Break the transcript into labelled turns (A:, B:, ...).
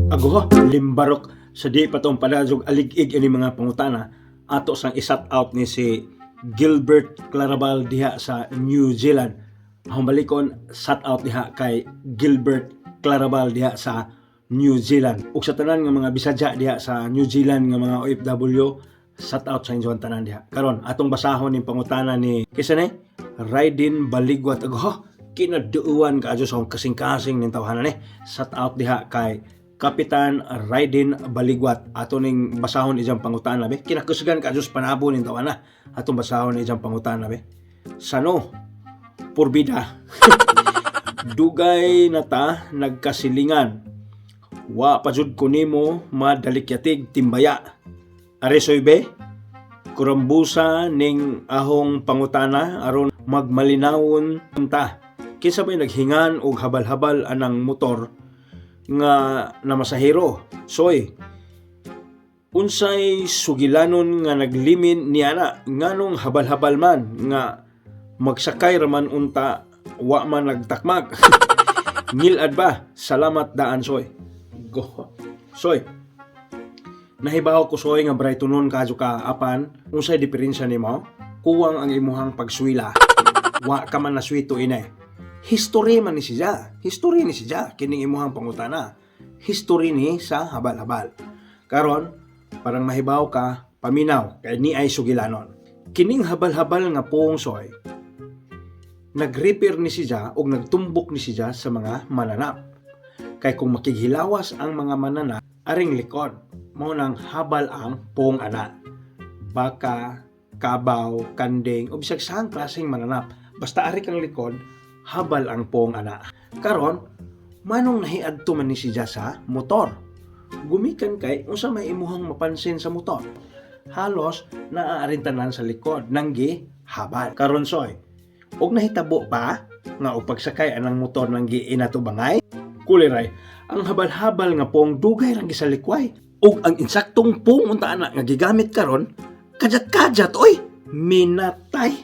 A: Agoho, limbarok sa di pa tong padazog alig-ig ini mga pangutana, ato sang i-shout out ni si Gilbert Clarabal diha sa New Zealand. Ahong balikon, shout out diha kay Gilbert Clarabal diha sa New Zealand. Ug sa tanan nga mga Bisaya diha sa New Zealand nga mga OFW, shout out sa inyong tanan diha. Karon, atong basahon ning pangutana ni kinsa ni Raiden Baligwat. Agoho, kinaduuan ka sa akong kasing-kasing ning tawhana ni. Shout out diha kay Kapitan Raiden Baligwat. Ato ning basahon iyang pangutana be. Kinakusgan ka Diyos panabo ning tawhana. Atong basahon iyang pangutana be. Sano purbida. Dugay na ta nagkasilingan. Wa pa jud ko nimo madalikyatig timbaya. Aresoy be, kurambusa ning ahong pangutana aron magmalinawon ta. Kinsa bay naghingan og habal-habal anang motor nga namasahero? Soy, unsay sugilanon nga naglimin niana, nganong habal-habal man nga magsakay raman unta wa man nagtakmak? Ngilad ba? Salamat daan, Soy. Go. Soy, nahibaw ko, Soy, nga Brightonon kadyo ka, apan unsay diferensya nimo? Kuwang ang imuhang pagswila. Wa ka man naswito ine. History man ni siya. History ni siya kining imuhang pangutana. History ni sa habal-habal. Karon, parang mahibaw ka, paminaw kay ni ay sugilanon. Kining habal-habal nga puong, Soy, nag-repair ni siya o nagtumbok ni siya sa mga mananap. Kay kung makighilawas ang mga mananap, aring likod, mao nang habal ang puong ana. Baka, kabaw, kanding, o bisag saang klaseng mananap. Basta ari kang likod, habal ang puong ana. Karon, manong nahiadto man ni siya sa motor? Gumikan kay unsa may imuhang mapansin sa motor? Halos naaarin tanan sa likod nanggi habal. Karon, Soy, og nahitabo pa nga og pagsakay anang motor nanggi inatubangay, kuliray, ang habal-habal nga pong dugay rang gisalikway. Ug ang insaktong pong unta ana nga gigamit karon, kadyat-kadyat oy, minatay.